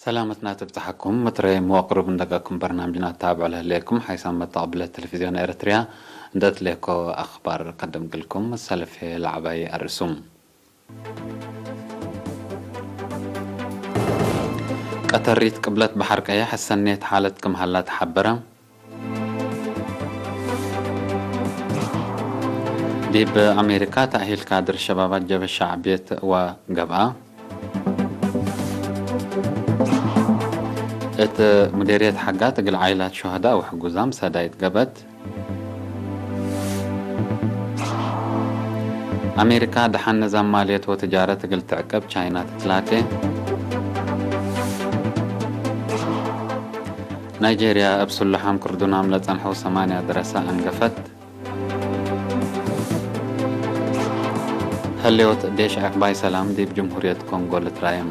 ሰላምትና ትብጽሓኩም። ምትረይ መዋቕሩብ እንደጋኩም በርናምጅና ታብዕ ለህለየኩም ሓይሳም መተቐብለት ቴሌቪዝዮን ኤርትርያ እንደትለየኮ ኣኽባር ከደምግልኩም ሰለፌ ላዕባይ ኣርእሱም። ቀተሪት ቅብለት ባሕር ቀያሕ ሰኔት ሓለት ክምሃላ ተሓበረ። ዲብ ኣሜሪካ ተኣሂል ካድር ሸባባት ጀበሻ ቤት ወገብኣ። እት ሙዴርየት ሓጋት እግል ዓይላት ሹሃዳ ወሕጉዛም ሰዳይት ገበት። ኣሜሪካ ደሓን ነዛም ማልየት ወትጃረት እግል ትዕቀብ ቻይና ትትላኬ። ናይጄርያ እብ ስሉሓም ክርዱናም ለጸንሐው ሰማንያ ደረሳ ኣንገፈት። ህሌወት ዴሽ ዕቅባይ ሰላም ዲብ ጅምሁርየት ኮንጎ ልትራየም።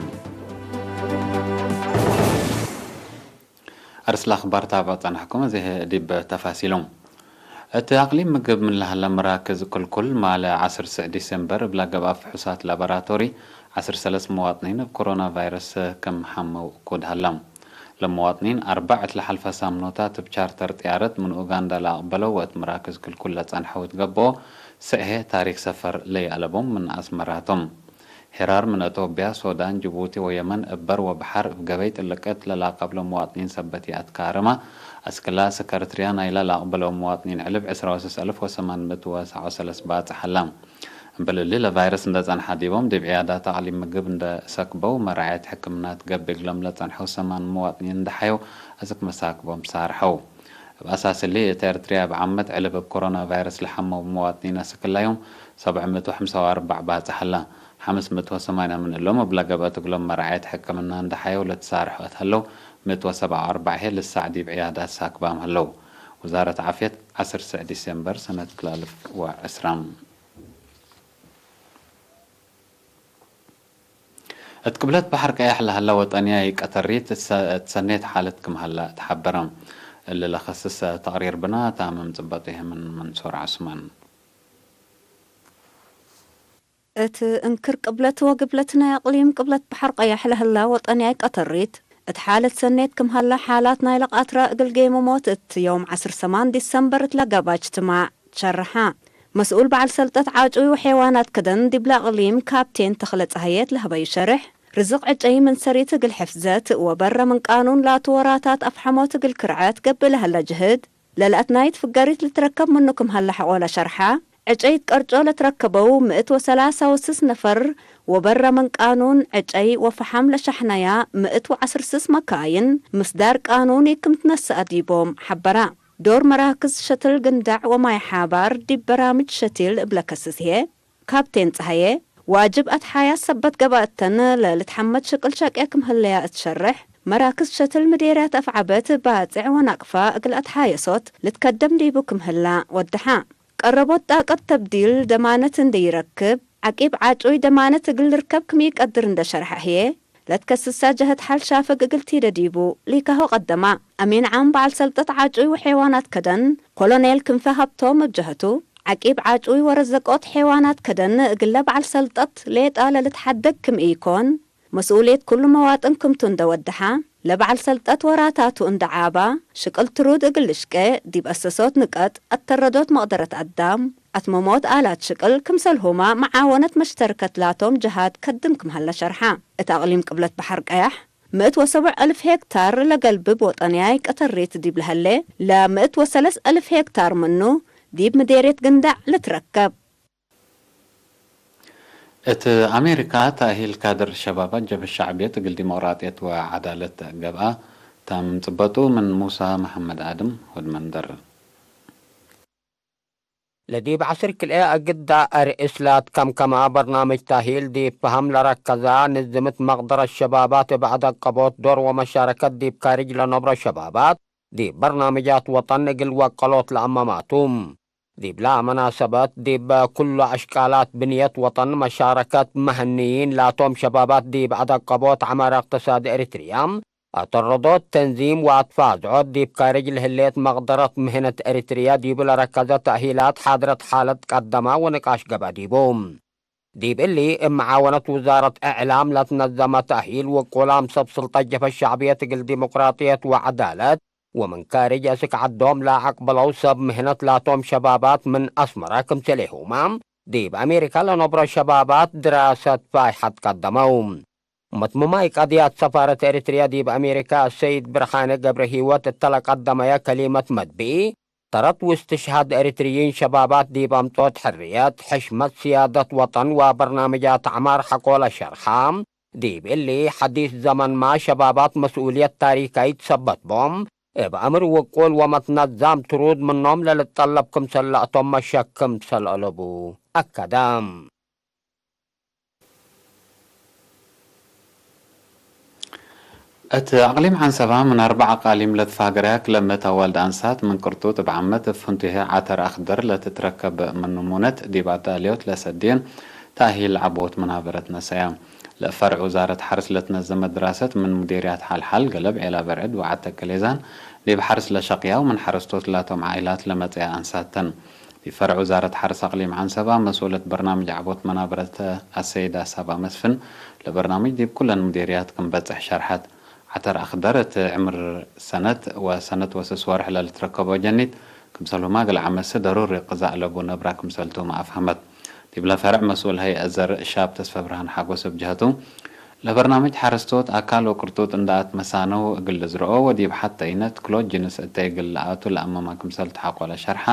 ኣርስላ ኣኽባር ታብዕ ጸናሕኩም፣ እዚ ዲብ ተፋሲሎም። እቲ ኣቕሊም ምግብ ምን ለሃለ መራክዝ ክልኩል ማለ ዓስር ስዕ ዲሴምበር እብላ ገብኣ ፍሑሳት ላቦራቶሪ ዓስር ሰለስ መዋጥኒን እብ ኮሮና ቫይረስ ከም ሓመው እኩድ ሃላ። ለመዋጥኒን ኣርባዕ እት ለሓልፈ ሳምኖታት እብ ቻርተር ጥያረት ምን ኡጋንዳ ለኣቕበለው ወእት መራክዝ ክልኩል ለጸንሐው እትገብኦ ስዕሄ ታሪክ ሰፈር ለይኣለቦም ምን ኣስመራቶም። ሄራር ምን እቶብያ፣ ሶዳን፣ ጅቡቲ ወየመን እብ በር ወበሓር እብ ገበይ ጥልቀት ለላቀብሎ መዋጥኒን ሰበት ይኣትካረማ። ኣስክላ ስከርትርያ ናይላ ለኣቅበሎ መዋጥኒን ዕልብ ዕስራ ወሰስ እልፍ ወሰማን ምእት ወሰዓ ወሰለስ ባጽሕ ኣላ። እምበል እሊ ለቫይረስ እንደ ጸንሓ ዲቦም ዲብ ዕያዳት ኣቅሊም ምግብ እንደ ሰክበው መራዕየት ሕክምና ትገብእ እግሎም ለጸንሐው ሰማን መዋጥኒን እንደ ሓየው ኣስክ መሳክቦም ሳርሐው። እብ ኣሳስ እሊ እት ኤርትርያ እብ ዓመት ዕልብ እብ ኮሮና ቫይረስ ለሓመው መዋጥኒን ኣስክላዮም ሰብዕ ምእት ወሓምሳ ወኣርባዕ ባጽሕ ኣላ። ሓምስ ምእት ወሰማንያ ምን እሎም እብ ለገብአት እግሎም መራዕየት ሕክምና እንደ ሓየው ለትሳርሑ እት ሀለው፣ ምእት ወሰብዓ ወኣርባዕ ህዬ ልሳዕ ዲብ ዕያዳት ሳክባም ሀለው። ውዛረት ዓፍየት ዓስር ስዕ ዲሴምበር ሰነት ክልተ እልፍ ወዕስራ። እት ቅብለት ባሕር ቀያሕ ለሀለ ወጠንያይ ቀተሪት እት ሰኔት ሓለት ክም ሀላ እት ሐበረ። እሊ ለኸስስ ተቅሪር ብና ታምም ጽበጡ ህዬ ምን መንሱር ዐስማን። እት እንክር ቅብለት ወግብለት ናይ ኣቅሊም ቅብለት ባሕር ቀያሕ ለህላ ወጠንያይ ቀተሪት፣ እት ሓለት ሰኔት ክም ሀላ ሓላት ናይ ለቃትራ እግል ጌመሞት እት ዮም ዐስር ሰማን ዲሰምበር እት ለገባ እጅትማዕ ሸርሓ። መስኡል በዓል ሰልጠት ዓጩይ ወሐይዋናት ከደን ዲብለ ኣቅሊም ካፕቴን ተኽለ ጸሃየ እት ለሀበዩ ሸርሕ፣ ርዝቅ ዕጨይ ምን ሰሪት እግል ሕፍዘት ወበረ ምን ቃኑን ላቱ ወራታት ኣፍሐሞት እግል ክርዐት ገብእ ለሀለ ጅህድ፣ ለልአትናይት ፍገሪት ልትረከብ ምኑ ክም ሀለ ሐቆለ ሸርሓ፣ ዕጨይት ቀርጮ ለትረከበው ምእት ወሰላሳ ወስስ ነፈር ወበረ ምን ቃኑን ዕጨይ ወፈሓም ለሸሕነያ ምእት ወዐስር ስስ መካይን ምስዳር ቃኑኒ ክም ትነሰአ ዲቦም ሐበራ። ዶር መራክዝ ሸትል ግንዳዕ ወማይ ሓባር ዲብ በራምጅ ሸቲል እብ ለከስስ ህዬ፣ ካፕቴን ጸሃየ፣ ዋጅብ ኣትሓያስ ሰበት ገብአ እተን ለልትሐመድ ሽቅል ሸቄ ክም ህለያ እት ሸርሕ፣ መራክዝ ሸትል ምዴርያት ኣፍዓበት ባጽዕ ወናቅፋ እግል ኣትሓየሶት ልትከደም ዲቡ ክም ህላ ወደሓ። ቀረቦት ጣቀት ተብዲል ደማነት እንዴ ይረክብ፣ ዓቂብ ዓጩይ ደማነት እግል ልርከብ ክም ኢቀድር እንደ ሸርሐ ህዬ፣ ለትከስሳ ጀህት ሓል ሻፍግ እግል ቲደ ዲቡ ሊካሆ ቀደማ። ኣሚን ዓም በዓል ሰልጠት ዓጩይ ወሐይዋናት ከደን ኮሎኔል ክንፈ ሃብቶም እብ ጀህቱ፣ ዓቂብ ዓጩይ ወረዘቆት ሐይዋናት ከደን እግለ በዓል ሰልጠት ሌጣ ለልትሓደግ ክም ኢኮን፣ መስኡልየት ኩሉ መዋጥን ክምቱ እንደ ወደሓ፣ ለበዓል ሰልጠት ወራታቱ እንደ ዓባ፣ ሽቅል ትሩድ እግል ልሽቄ፣ ዲብ አሰሶት ንቀጥ፣ አተረዶት መቅደረት አዳም፣ አትመሞት አላት ሽቅል፣ ክምሰልሁማ መዓወነት መሽተርከት ላቶም ጀሃት ከድም ክም ሀለ ሸርሓ። እት አቅሊም ቅብለት በሐር ቀያሕ፣ ምእት ወሰቡዕ እልፍ ሄክታር ለገልብብ ወጠንያይ ቀተሪት ዲብ ለሀሌ፣ ለምእት ወሰለስ እልፍ ሄክታር ምኑ፣ ዲብ ምዴርየት ግንዳዕ ልትረከብ። እት አሜሪካ ተእሂል ካድር ሸባባት ጀብህት ሸዕብየት እግል ዲሞቅራጥየት ወዐዳለት ገብአ። ታም ጽበጡ ምን ሙሳ መሐመድ አድም ወድ መንደር። ለዲብ ዐስር ክልኤ አግዳ አርእስ ለአትከምከማ በርናምጅ ተእሂል ዲብ ፈሀም ለረከዛ ንዝምት መቅደረት ሸባባት እብ አደቀቦት ዶር ወመሻረከት ዲብ ካርጅ ለነብሮ ሸባባት ዲብ በርናምጃት ወጠን እግል ወቀሎት ለአመማቱ። ዲብላ መናሰበት፣ ዲብ ኩሉ አሽቃላት ብንየት ወጠን መሻረከት መህንይን ላቶም ሸባባት ዲብ አደቀቦት ዐመረ እቅትሳድ ኤሪትርያ፣ አተረዶት ተንዚም ወአትፋዝዖት ዲብ ካርጅ ለህሌት መቅደረት ምህነት ኤሪትርያ ዲቡ ለረከዘ ተእሂላት ሓድረት ሓለት ቀደማ ወንቃሽ ገብአ ዲቡ። ዲብ እሊ እብ መዓወነት ውዛረት እዕላም ለትነዘመ ተእሂል ውቁላም ሰብ ስልጠት ጀብሀት ሸዕብየት እግል ዲሞቅራጥየት ወዐዳለት ወምን ካርጅ አስክ ዐዶም ለአቅበለው ሰብ ምህነት ላቶም ሸባባት ምን አስመረ ክምሰሌሁመ ዲብ አሜሪካ ለነብሮ ሸባባት ድራሰት ፋይሐት ቀደመው። መትሙማይ ቀድያት ሰፋረት ኤሪትርያ ዲብ አሜሪካ ሰይድ ብርሃነ ገብረ ህይወት እተ ለቀደመየ ከሊመት መድብኢ፣ ተረት ውስትሽሃድ ኤሪትርይን ሸባባት ዲብ አምጦት ሕርየት፣ ሕሽመት፣ ስያደት ወጠን ወበርናምጃት አዕማር ሐቆለ ሸርሐ። ዲብ እሊ ሐዲስ ዘመንመ ሸባባት መስኡልየት ታሪካይት ሰበት ቦም፣ እብ አምር ውቁል ወመትነዛም ትሩድ ምኖም ለልትጠለብ ክምሰል ለአቶም መሸክ ክምሰል አለቡ አከደ። እት አቅሊም ዐንሰባ ምን አርበዕ አቃሊም ለትፋገረያ ክለ ምእት አዋልድ አንሳት ምን ቅርጡጥ እብ ዓመት እብ ፍንቱሄ ዐተር አክደር ለትትረከብ ምኑ ሙነት ዲብ አዳልዮት ለሰድየን ተእሂል ዐቦት መናበረት ነሰያ። ለእብ ፈርዕ ውዛረት ሐርስ ለትነዘመ ድራሰት ምን ሙዴርያት ሐልሓል፣ ገለብ፣ ዔላ በርዕድ ወዐተከ ሌዛን ዲብ ሐርስ ለሸቅያው ምን ሐረስቶት ላቶም ዓኢላት ለመጽአ አንሳት ተን። ዲብ ፈርዕ ውዛረት ሐርስ አቅሊም ዐንሰባ መስኡለት በርናምጅ ዐቦት መናበረት አሰይዳ ሳባ መስፍን ለበርናምጅ ዲብ ኩለን ሙዴርያት ክም በጽሕ ሸርሐት። ዐተር አክደር እት ዕምር ሰነት ወሰነት ወስስ ወርሕ ለልትረከቦ ጀኒት ክምሰልሁማ እግል ዐመሲ ደሩሪ ቅዛእ ለቡ ነብራ ክምሰልቱመ አፍሀመት። ዲብለ ፈርዕ መስኡል ሀይአት ዘርእ ሻብ ተስፈብርሃን ሓጎስ እብ ጀሀቱ፣ ለበርናምጅ ሐረስቶት አካል ወቅርጡጥ እንዳ አትመሳነው እግል ልዝርኦ ወዲብ ሐተ ኢነት ክሎ ጅንስ እተ እግል ለአቱ ለአመማ ክምሰል ተሐቆለ ሸርሐ፣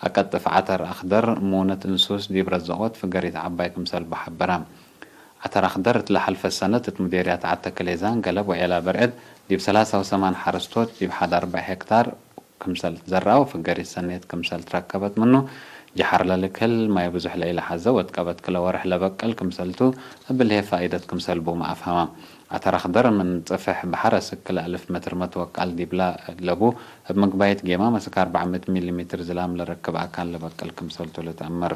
አቀጥፍ ዐተር አክደር ሙነት እንሱስ ዲብ ረዘቆት ፍገሪት ዐባይ ክምሰልቡ ሐበረ። ዐተር አክደር እት ለሐልፈ ሰነት እት ሙዴርያት ዐተከ ሌዛን ገለብ ወዔላ በርዕድ ዲብ ሰላሳ ወሰማን ሐረስቶት ዲብ ሐድ አርበዕ ሄክታር ክምሰል ትዘረአ ወፍገሪት ሰኔት ክምሰል ትረከበት ምኑ፣ ጀሓር ለልክህል ማይ ብዙሕ ለኢለሐዘ ወእት ቀበት ክለ ወርሕ ለበቅል ክምሰልቱ እብልሄ ፋኢደት ክምሰል ቡመ አፍሀማ። ዐተር አክደር ምን ጽፍሕ በሐር እስክ ክለ አልፍ መትር መትወቃል ዲብላ ለቡ እብ ምግባይት ጌማ መስክ አርበዕ ምእት ሚሊ ሜትር ዝላም ለረክብ አካን ለበቅል ክምሰልቱ ልትአመር።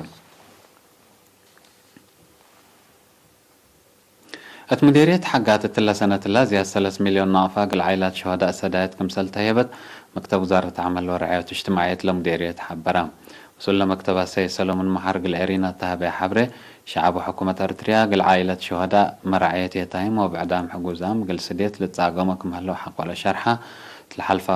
እት ሙዴርየት ሐጋት እትለ ሰነትላ ዝያድ ሰለስ ሚልዮን ናቅፋ እግል ዓኢላት ሹሀዳእ ሰዳየት ክምሰል ተህየበት መክተብ ውዛረት ዐመል ወረዕየት እጅትማዕየት ለሙዴርየት ሐበረ። ምስኡለ መክተብ አሰይድ ሰለሙን መሓር እግል ኤሪና እተሀበየ ሐብሬ፣ ሸዐብ ወሕኩመት ኤርትርያ እግል ዓኢለት ሹሀዳእ፣ መራዕየት የታይም ወብዕዳም ሕጉዛም እግል ስዴት ልትጻገሞ ክም ሀለው ሐቆለ ሸርሐ። እት ለሐልፈ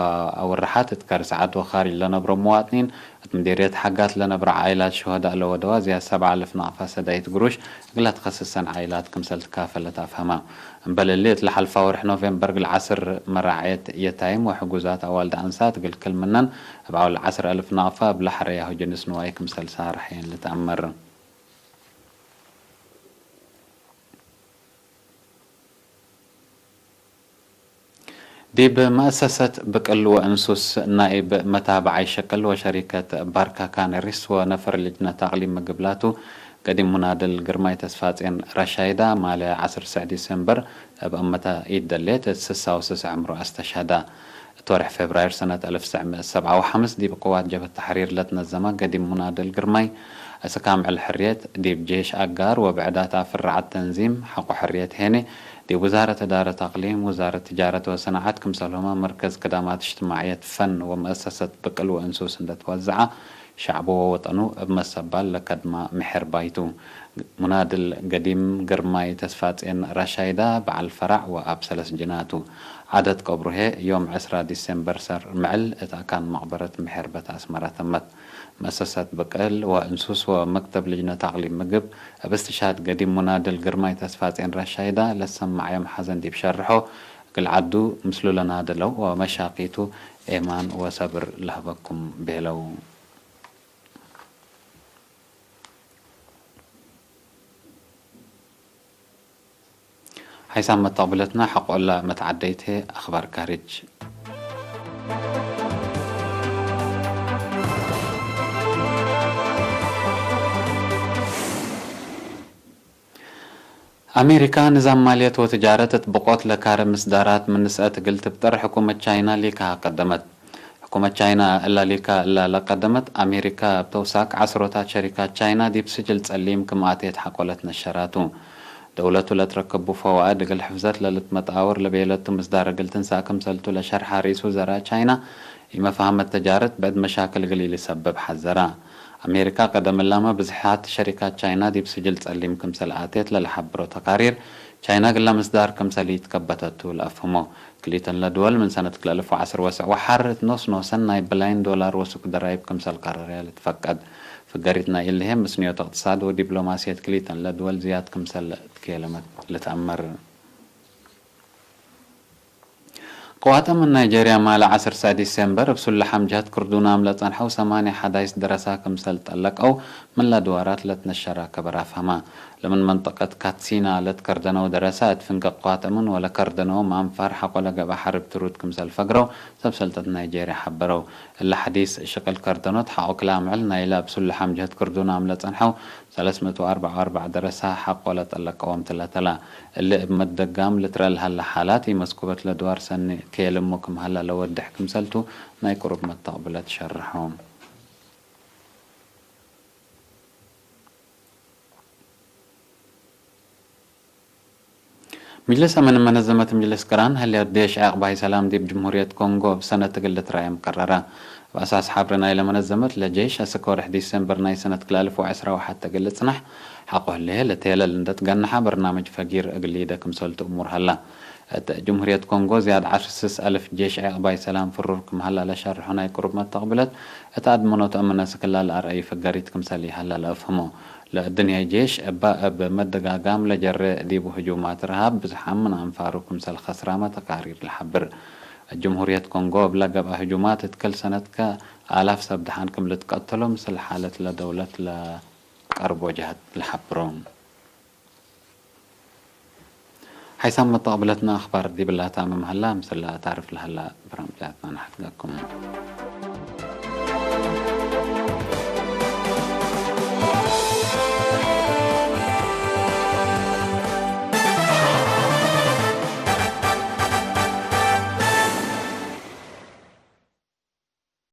አውርሓት እት ከርስ ዐድ ወካርጅ ለነብሮ መዋጥኒን እት ምዴርየት ሐጋት ለነብረ ዓኢላት ሹሀዳእ ለወደዋ ዝያድ ሰብዓ አልፍ ናቅፋ ሰዳይት ግሩሽ እግል ለትከስሰን ዓኢላት ክምሰል ትካፈለት አፍሀማ። እምበል እሊ፣ እት ለሐልፋ ወርሕ ኖቬምበር እግል ዐስር መራዕየት የታይም ወሕጉዛት አዋልድ አንሳት እግል ክል ምነን እብ ዐውል ዐስር አልፍ ናቅፋ እብ ለሐረያሁ ጅንስ ንዋይ ክምሰል ሳርሐየን ልትአመር። ዲብ መአሰሰት ብቅል ወእንሱስ ናኢብ መታብዓይ ሸቅል ወሸሪከት ባርካ ካነሪስ ወነፈር ልጅነት አቅሊም ምግብ ላቱ ገዲም ሙናድል ግርማይ ተስፋጼን ረሻይዳ ማለ ዐስር ስዕ ዲሴምበር እብ አመተ ኢደሌት እት ስሳ ወስስ ዕምሩ አስተሽሀዳ። እት ወርሕ ፌብራይር ሰነት አልፍ ትስዕ ምእት ሰብዓ ወሐምስ ዲብ ቅዋት ጀብሀት ተሕሪር ለትነዘመ ገዲም ሙናድል ግርማይ፣ እስክ አምዕል ሕርየት፣ ዲብ ጄሽ አጋር ወብዕዳት አፍርዓት ተንዚም ሐቆ ሕርየት ሄኔ፣ ዲብ ውዛረት እዳረት አቅሊም፣ ውዛረት ትጃረት ወሰናዐት ክምሰልሁመ መርከዝ ክዳማት እጅትማዕየት ፈን ወመአሰሰት ብቅል ወእንሱስ እንደ ትወዝዐ፣ ሸዕቡ ወወጠኑ እብ መሰባል ለከድማ ምሕር ባይቱ። ሙናድል ገዲም ግርማይ ተስፋጼን ረሻይዳ በዓል ፈራዕ ወአብ ሰለስ ጅናቱ። ዓደት ቀብሩሄ ዮም ዕስራ ዲሴምበር ሰር ምዕል እት አካን መቅበረት ምሕርበት አስመረ ተመት። መሰሰት ብቅል ወእንሱስ ወመክተብ ልጅነት አቅሊም ምግብ እብ እስትሽሃድ ገዲም ሙናድል ግርማይ ተስፋጼን ረሻይዳ ለሰመዐዮም ሐዘን ዲብ ሸርሖ፣ እግል ዐዱ ምስሉ ለናደለው ወመሻቂቱ ኤማን ወሰብር ለሀበኩም ቤለው። ሓይሳም መተቕብለትና ሐቆላ መትዓደይቴ ኣኽባር ካሪጅ። አሜሪካ ንዛም ማልየት ወትጃረት እት ብቆት ለካረ ምስዳራት ምን ንስአት እግል ትብጠር ሕኩመት ቻይና ሊካ ቀደመት። ሕኩመት ቻይና እላ ሊካ እላ ለቀደመት፣ አሜሪካ እብ ተውሳክ ዐስሮታት ሸሪካት ቻይና ዲብ ስጅል ጸሊም ክም አቴት ሐቆለት ነሸራቱ። ደውለቱ ለትረከቡ ፈዋእድ እግል ሕፍዘት ለልትመጣወር ለቤለቱ ምስዳር እግል ትንሳእ ክምሰልቱ ለሸርሐ ርኢስ ውዘራእ ቻይና፣ ኢመፋህመት ተጃረት ብዕድ መሻክል እግል ኢልሰብብ ሐዘራ። ኣሜሪካ ቀደም እላማ ብዝሓት ሸሪካት ቻይና ዲብ ስጅል ጸሊም ክምሰል ኣትየት ለለሓብሮ ተቃሪር፣ ቻይና ግላ ምስዳር ክምሰል ይትከበተቱ ለኣፍህሞ። ክሊተን ለድወል ምን ሰነት ክልተ ኣልፍ ወዓሰርተ ወስዕ ወሓር እት ኖስ ኖሰን ናይ ብላይን ዶላር ወሱክ ደራይብ ክምሰል ቀረርያ ልትፈቀድ። ፍገሪት ናይ እልሄ ምስንዮት እቅትሳድ ወዲብሎማስየት ክሊተን ለድወል ዝያድ ክምሰል ትኬለመት ልትኣመር። ቅዋት እምን ናይጀርያ ማለ ዓሰርተ ዲሴምበር እብ ሱላሕ ኣምጃት ክርዱናም ለጸንሐው ሰማንያ ሓዳይስ ደረሳ ክምሰል ጠለቀው ምን ለድዋራት ለትነሸራ ከበር ኣፍሀማ። ለምን መንጠቀት ካትሲና ለትከርደነው ደረሳ እት ፍንገ ቅዋት እምን ወለከርደነው ማንፋር ሐቆ ለገብአ ሐርብ ትሩድ ክምሰል ፈግረው ሰብ ሰልጠት ናይጀርያ ሐበረው። እለ ሐዲስ ሽቅል ከርደኖት ሐቆ ክላምዕል ናይለ እብ ሱላሕ ኣምጃት ክርዱናም ለጸንሐው ሰለስት መቶ ኣርባዓ ወኣርባዕ ደረሳ ሐቆ ለጠለቀዎም ትለተላ። እሊ እብ መደጋም ልትረእ ለሀለ ሓላት፣ ኢመስኩበት ለድዋር ሰኒ ኬልሙ ክም ሀላ ለወድሕ ክምሰልቱ ናይ ቅሩብ መተቅብለት ሸርሖም። ምጅልስ አመን መነዘመት ምጅልስ ቅራን፣ ህልያት ዴሽ ዕቅባይ ሰላም ዲብ ጅምሁርየት ኮንጎ እብ ሰነት እግል ልትራየም ቀረረ። እብ አሳስ ሐብሪ ናይለ መነዘመት፣ ለጄሽ አስክ ወርሕ ዲሰምበር ናይ ሰነት ክልተ አልፍ ወዕስራ ወሓተ እግል ልጽናሕ ሐቆ ህሌ፣ ለቴለል እንደትገንሐ በርናምጅ ፈጊር እግል ሊደ ክምሰልቱ እሙር ሀላ። እት ጅምሁርየት ኮንጎ ዝያድ ዐስር አልፍ ጄሽ ዕቅባይ ሰላም ፍሩር ክም ሀላ ለሸርሖ ናይ ቅሩብ መተቅብለት፣ እት አድመኖት አምነ ስክላ ለአርአዩ ፈገሪት ክምሰል ይሀላ ለአፍህሞ። ለእድንያይ ጄሽ እባ እብ መደጋጋም ለጀሬ ዲቡ ህጁማት ርሃብ ብዝሓም ምን አንፋሩ ክምሰል ከስራመ ተቃሪር ለሐብር። ጅምሁርየት ኮንጎ እብ ለገብአ ህጁማት እት ክል ሰነትከ አላፍ ሰብ ደሓን ክም ልትቀተሎ ምስል ሓለት ለደውለት ለቀርቦ ጀሀት ለሐብሮ። ሓይሳም መተቅብለትና አኽባር ዲብላ ታምም ሀላ፣ ምስላ ታርፍ ለሀላ ብራምጃትና ነሐድገኩም።